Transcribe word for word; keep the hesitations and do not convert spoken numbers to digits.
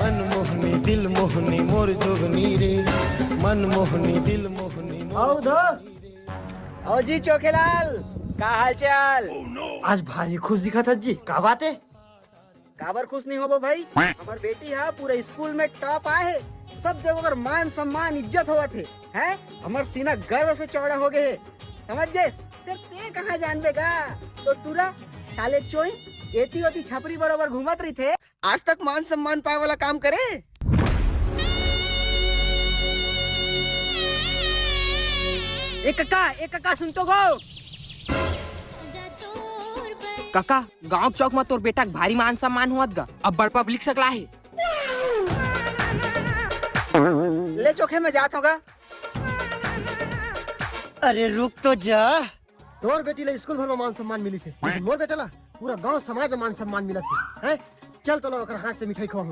मनमोहनी दिल मोहनी मोर जोगनी रे, मनमोहनी दिल मोहनी मोर। आओ उधर। आओ जी चोखेलाल, का हाल चाल? आज भारी खुश दिखत हस जी, का बात हे? काबर खुश नहीं होबो भाई? हमर बेटी हा पूरा स्कूल में टॉप आए हे, सब जगह ओकर मान सम्मान इज्जत होवत हे, हैं? हमर सीना गर्व से चौड़ा हो गए हे, समझ गेस? ते, ते कहाँ जानबे गा? तो टूरा साले चोई एती ओती छपरी बरोबर घूमत रहिथे, आज तक मान सम्मान पाए वाला काम करे। ए कका, ए कका, सुन तो गो। कका, गांव के चौक म तोर बेटा के भारी मान सम्मान होवत गा, अब्बड़ पब्लिक सकला हे। ले चोखे, मैं जात हों गा। अरे रुक तो जा। तोर बेटी ला स्कूल भर में मान सम्मान मिलिस हे, लेकिन मोर बेटा ला पूरा गांव समाज में मान सम्मान मिलत हे, हैं? चल तो ला ओकर हाथ से मिठाई खवाहूं।